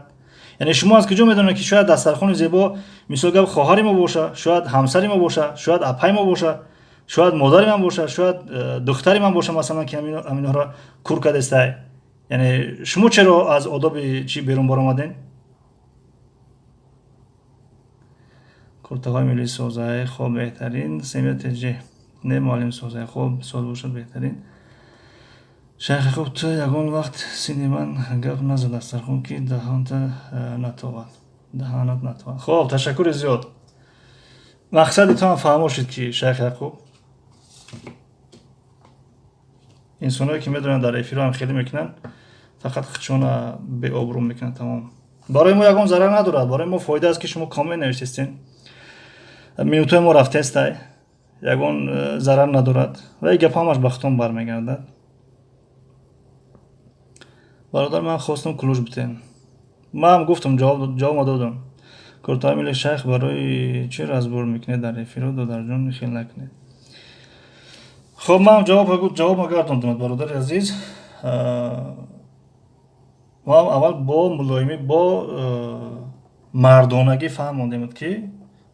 Яъне шумо аз куҷо медонед ки шояд дастархони зебо мисол гап хоҳари мо боша, шояд ҳамсари мо боша, шояд апаи мо боша, шояд модари ман боша, шояд духтари ман боша, масалан, ки ҳаминҳоро кур кардестай. Яъне шумо чаро аз одоби чӣ берун баромадем? Куртаҳои миллӣ созае, хоб, беҳтарин. Семия ТЖ не, муаллим созае, хоб, соз бошад беҳтарин. Шайхи хуб, ту ягон вақт сини ман гап наза, дастархон ки даҳонта натобад, даҳанат натобад. Хоб, ташаккури зиёд. Мақсади ту ҳам фаҳмо шуд ки Шайх Яқуб инсоное ки медонанд дар эфирро ҳам хеле мекунанд, фақат худшона беобрӯ мекунанд, тамом. Барои мо ягон зарар надорад, барои мо фоида аст ки шумо комил навиштестен. Минутои мо рафтестай, ягон зарар надорад ва ин гап ҳамаш ба худтон бармегардад. Бародар, ман хостам кулуш битем. Ман гуфтам, ҷавоб додам. Куртаҳои милли, шайх, барои чӣ разбор мекунед дар эфиро, додарҷон, хел накунед. Хоб, ман ҷавоб гардондам, бародари азиз. Мо аввал бо мулоимӣ, бо мардонагӣ фаҳмондем ки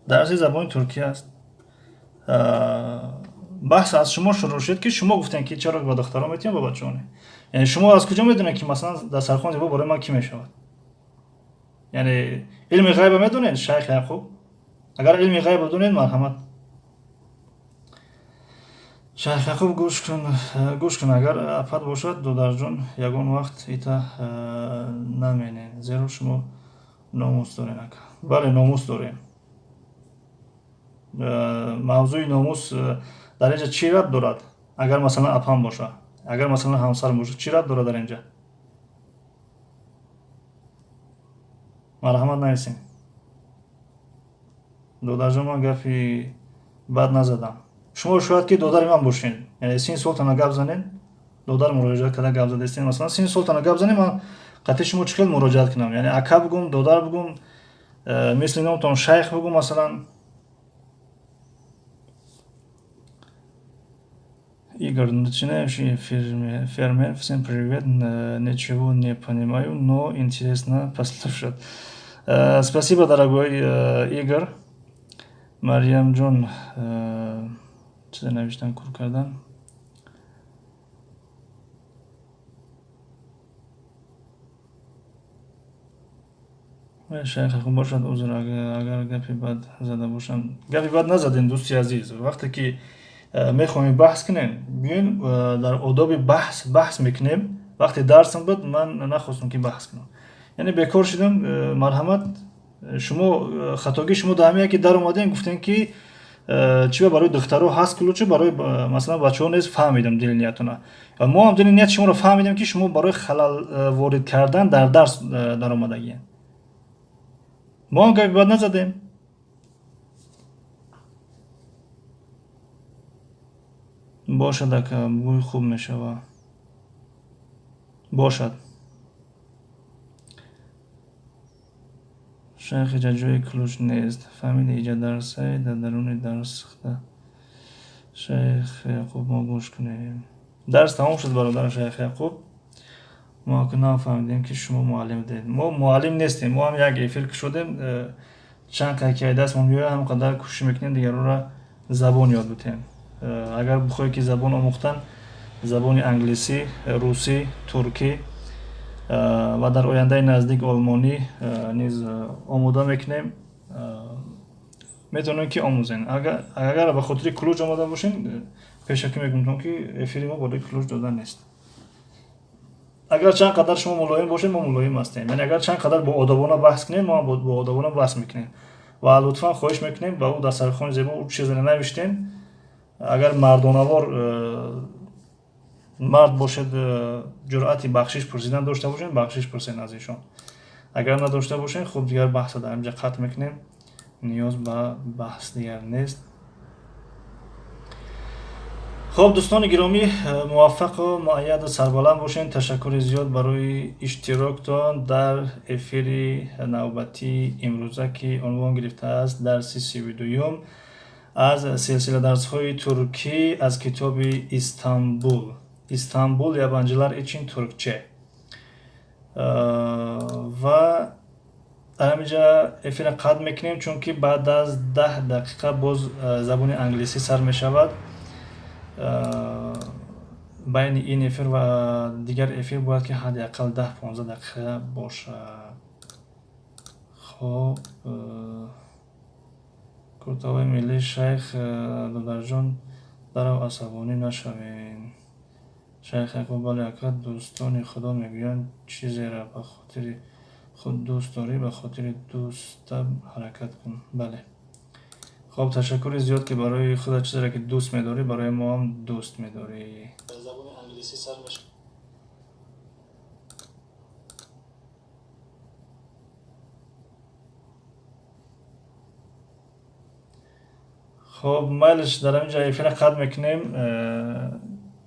дарси забони туркӣ аст. Баҳс аз шумо шурӯъ шуд ки шумо гуфтем ки чаро ба духтаро метиҳем, ба бачаҳо не. Яъне шумо аз куҷо медонед ки масалан дастархон зебо барои ман кӣ мешавад? Яъне илми ғайба медонед, Шайх Яқуб? Агар илми ғайба донед, марҳамат. Шайх Яқуб, гӯш кун, гӯш кун, агар апат бошад, додарҷон, ягон вақт ита наменед, зеро шумо номус доред, ака. Бале, номус дорем. Мавзӯи номус дар инҷа чӣ рабт дорад? Агар масалан апам боша, агар масалан ҳамсарам боша, чӣ рабт дорад дар инҷа? Марҳамат, нависем. Додарҷон, ман гапи бад назадам. Шумо шояд ки додари ман бошед. Яъне син солтона гап занед, додар муроҷиат карда гап задастед. Масалан, син солтона гап занед, ман қатъи шумо чӣ хел муроҷиат кунам? Яъне ака бугум, додар бугум, мисли номтон шайх бугум, масалан. Игорь, начинающий фермер, всем привет, ничего не понимаю, но интересно послушать. Спасибо, дорогой Игорь. Марьям Джон, чизе навиштан кур кардан. Шайх хуб бошад, узр агар гапи бад зада бошам. Гапи бад назадем, дӯсти азиз. Вақте ки мехоҳем баҳс кунем, биёем дар одоби баҳс баҳс мекунем. Вақте дарсам буд, ман нахостам ки баҳс кунам, яъне бекор шудам. Марҳамат, шумо хатогии шумо дар ҳамин ки дар омадем, гуфтем ки чиба барои духтаро ҳаст ключ, барои масалан бачаҳо нест. Фаҳмидам дили ниятона, мо ҳам дили нияти шуморо фаҳмидем, ки шумо барои халал ворид кардан дар дарс даромадагием. Мо ҳам гапи бад назадем. Бошад, ака, бӯй хуб мешава. Бошад, шайх, иҷа ҷои ключ нест, фаҳмиди? Иҷа дарсай, дар даруни дарс сихта. Шайх Яқуб, мо гӯш кунем. Дарс тамом шуд, бародар шайх Яқуб. Мо ака нафаҳмидем, ки шумо муаллим будед. Мо муаллим нестем, мо ҳам як эфир кушодем, чанд қадр ки дастмон биёяд, ҳам қадар кӯшиш мекунем дигарора забон ёд битем. Агар бихоҳед ки забон омӯхтан, забони англисӣ, русӣ, туркӣ ва дар ояндаи наздик олмонӣ низ омода мекунем, метавонем ки омӯзем. Агар ба хотири ключ омода бошем, пешакӣ мегӯям, ки эфири мо барои ключ додан нест. Агар чанд қадар шумо мулоим бошед, мо мулоим ҳастем, яъне агар чанд қадар боодобона баҳс кунем, мо боодобона баҳс мекунем. Ва лутфан хоҳиш мекунем, ба ӯ дастархони зебо ӯ чизеро навиштем. Агар мардонавор мард бошед, ҷуръати бахшиш пурсидан дошта бошед, бахшиш пурсед аз ишон. Агар надошта бошед, хуб, дигар баҳса дар инҷа қатъ мекунем, ниёз ба баҳс дигар нест. Хуб, дӯстони гиромӣ, муваффақу муайяду сарбаланд бошед. Ташаккури зиёд барои иштироктон дар эфири навбатии имрӯза, ки унвон гирифтааст дарси 32-юм аз силсила дарсҳои туркӣ аз китоби Истанбул, Истанбул yabancılar için Türkçe. Ва дар ҳаминҷа эфирро қатъ мекунем, чунки баъд аз 10 дақиқа боз забони англисӣ сар мешавад. Байни ин эфир ва дигар эфир бояд ки ҳадди ақал 10-15 дақиқа бошад. Хуб, куртаҳои миллӣ. Шайх додарҷон, дарав, асабонӣ нашавед. Шайх Яқуб, бале, ака, дӯстони худо мегӯянд: чизеро ба хотири худ дӯст дорӣ, ба хотири дӯста ҳаракат кун. Бале, хоб, ташаккури зиёд, ки барои худат чизеро ки дӯст медорӣ, барои мо ҳам дӯст медорӣ. Забони англисӣ сар мешавад. Хоб, майлиш, дар ҳамин ҷа эфира қатъ мекунем.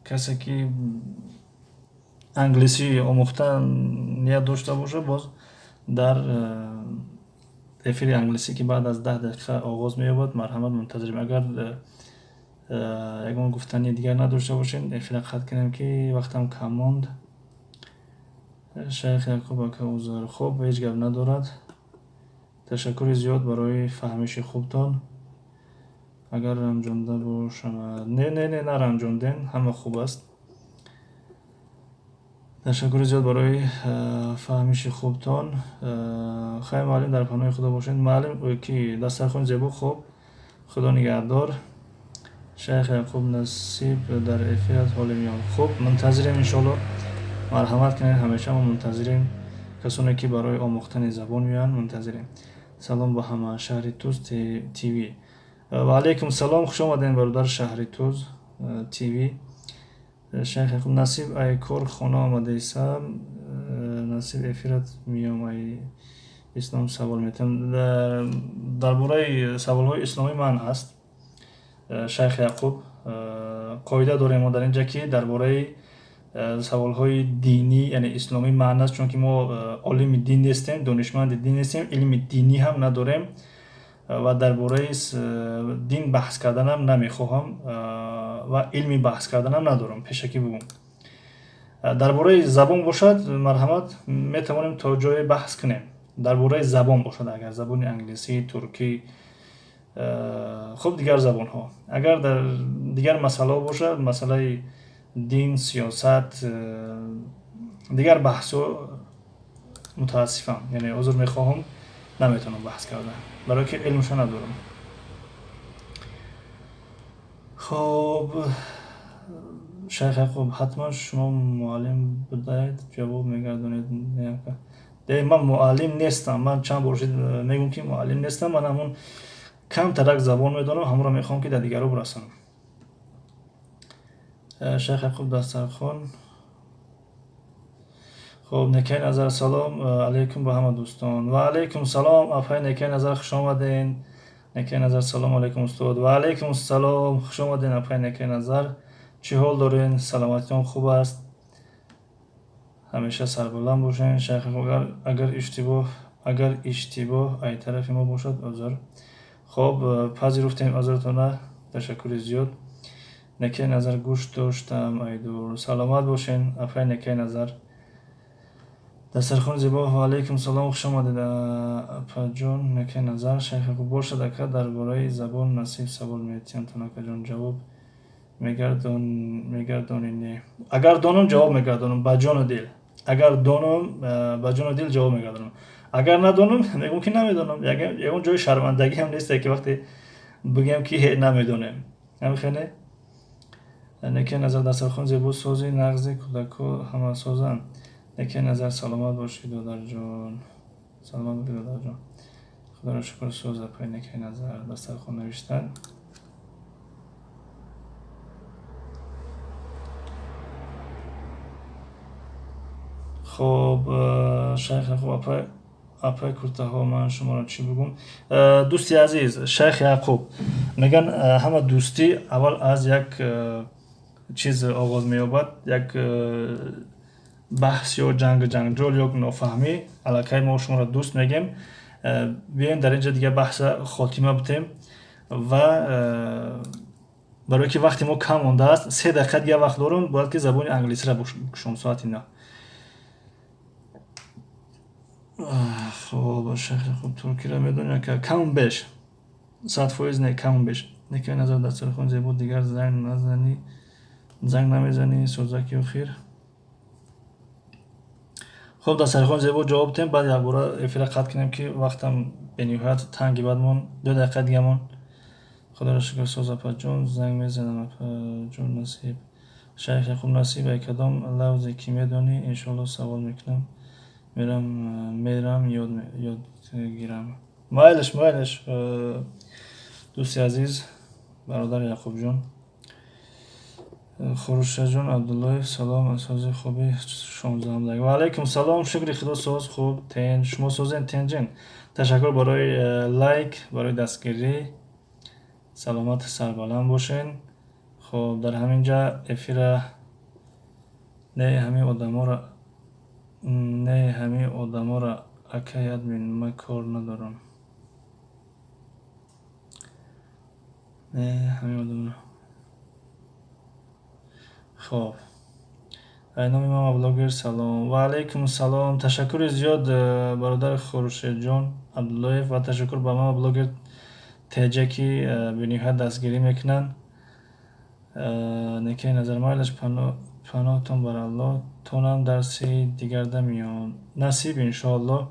Касе ки англисӣ омӯхтан ният дошта бошад, боз дар эфири англисӣ, ки баъд аз 10 дақиқа оғоз меёбад, марҳамат, мунтазирем. Агар ягон гуфтани дигар надошта бошед, эфира қатъ кунем, ки вақтам кам монд. Шайх Яқуб ака, узр. Хуб, ҳеҷ гап надорад. Ташаккури зиёд барои фаҳмиши хубтон. Агар ранҷонда бошам, не, не, не, наранҷондем, ҳама хуб аст. Ташаккури зиёд барои фаҳмиши хубтон. Хайр, муаллим, дар паноҳи худо бошед. Муаллим ки дастархони зебо. Хуб, худо нигаҳдор. Шайх Яқуб, насиб дар эфират ҳоле меём. Хуб, мунтазирем, иншоалло, марҳамат кунед, ҳамеша мо мунтазирем. Касоне ки барои омӯхтани забон меоянд, мунтазирем. Салом ба ҳама, шаҳри Туз ТВ. Ва алайкум салом, хуш омадем, бародар шаҳри Туз ТВ. Шайх Яқуб, насиб, ай кор хона омадаисам, насиб эфират меём, ай ислом савол метиҳам. Дар бораи саволҳои исломӣ ман аст, шайх Яқуб. Қоида дорем мо дар инҷа, ки дар бораи саволҳои динӣ, яъне исломӣ маън аст, чунки мо олими дин нестем, донишманди дин нестем, илми динӣ ҳам надорем ва дар бораи дин баҳс карданам намехоҳам ва илми баҳс карданам надорам, пешакӣ бигӯм. Дар бораи забон бошад, марҳамат, метавонем то ҷое баҳс кунем. Дар бораи забон бошад, агар забони англисӣ, туркӣ, хуб, дигар забонҳо. Агар дар дигар масъалаҳо бошад, масъалаи дин, сиёсат, дигар баҳсҳо, мутаассифам, яъне узр мехоҳам, наметавонам баҳс кардан, барое ки илмшо надорам. Хоб. Шайх Яқуб, ҳатман шумо муаллим будаед, ҷавоб мегардонед. Не, ман муаллим нестам. Ман чанд бор шуд мегӯм, ки муаллим нестам. Ман ҳамун камтарак забон медонам, ҳамонро мехоҳам, ки дар дигарро бирасонам. Шайх Яқуб, дастархон. Хоб, Некаи Назар, салом алейкум ба ҳама дӯстон. Ва алейкум салом, апай Некаи Назар, хуш омаден. Некаи Назар, салом алейкум, устод. Ва алейкум салом, хуш омаден, апай Некаи Назар. Чӣ ҳол дорен? Саломатиён хуб аст? Ҳамеша сарбаланд бошен. Шайх, агар иштибоҳ ай тарафи мо бошад, узр. Хоб, пазируфтем узртона, ташаккури зиёд. Некаи Назар, гӯш доштам айдур. Саломат бошен, апай Некаи Назар. Дастархони зебо. Ва алейкум салом, хуш омадед, апаҷон Некаи Назар. Шайх Яқуб, бошад, ака, дар бораи забон насиб савол метиҳам, акаҷон, ҷавоб мегардонӣ? Не, агар донам, ҷавоб мегардонам ба ҷону дил. Агар донам, ба ҷону дил ҷавоб мегардонам. Агар надонам, мегӯм, ки намедонам. Ягон ҷои шармандагӣ ҳам несте, ки вақте бигӯем, ки намедонем. Ҳамихене, Некаи Назар, дастархон зебо, сози нағзи, кӯдакҳо ҳама созанд. Некаи Назар, саломат бошӣ, додарҷон, саломат бошӣ, додарҷон. Худоро шукр, соз, апай Некаи Назар. Дастархон навиштан. Хоб, шайх Яқуб, апай куртаҳо, ман шуморо чӣ бигӯм? Дӯсти азиз шайх Яқуб, меган, ҳама дӯстӣ аввал аз як чиз оғоз меёбад, як баҳс ё ҷангу ҷанҷол ё нофаҳмӣ. Аллакай мо шуморо дӯст мегем. Биёем, дар инҷа дига баҳса хотима бутем ва барое ки вақти мо кам мондааст, 3 дақиқа дига вақт дорум, бояд ки забони англисиро бикушом соати 9. Хоб, шайх Яқуб, туркиро медонӣ, ака? Каму беш, 100% не, каму беш. Некаи Назар, дастархон зебо, дигар занг назанӣ, занг намезанӣ, созаки охир. Хуб, дастархон зебо ҷавоб дем, баъд якбора эфира қатъ кунем, ки вақтам бениҳоят танги. Баъдмон 2 дақиқа дигамон. Худоро шукр, соз, апаҷон. Занг мезанам, апаҷон Насиб. Шайх Яқуб, Насиб, ай кадом лавзе ки медонӣ, иншоалло савол мекунам, мерам ёд гирам. Майлаш, майлаш, дӯсти азиз, бародари Яқубҷон. Хуршедҷон Абдуллоев, салом, асози хуби шонздаҳум. Ва алайкум салом, шукри худо, соз, хуб, тен. Шумо созен, тенҷен? Ташаккур барои лайк, барои дастгирӣ. Саломат, сарбаланд бошен. Хоб, дар ҳамин ҷа эфира не, ҳамин одаморо не, ҳамин одаморо, акай админ, ман кор надорам. Не, ҳамин одаморо. Хоб, номи мама блогер, салом. Ва алайкум салом. Ташаккури зиёд, бародари Хуршедҷон Абдуллоев, ва ташаккур ба мама блогер теҷа, ки бениҳоят дастгирӣ мекунанд. Некаи Назар, майлаш, паноҳтон бар Аллоҳ, тонам дарси дигарда меён. Насиб, иншоаллоҳ.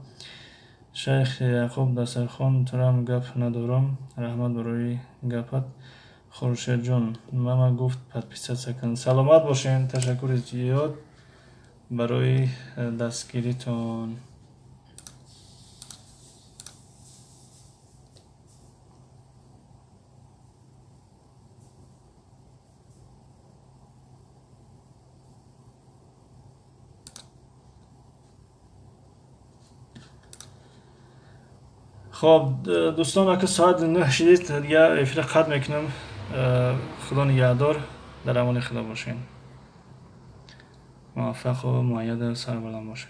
Шайх Яқуб, дастархон турам гап надорам, раҳмат барои гапат. Хуршедҷон, мама гуфт, подписаться кун. Саломат бошен, ташаккури зиёд барои дастгиритон. Хоб, дӯстон, ака соат 9 шидед, дига эфира қатъ мекунам. Худо нигаҳдор, дар амони худо бошед, муваффақу муайяду сарбаланд бошед.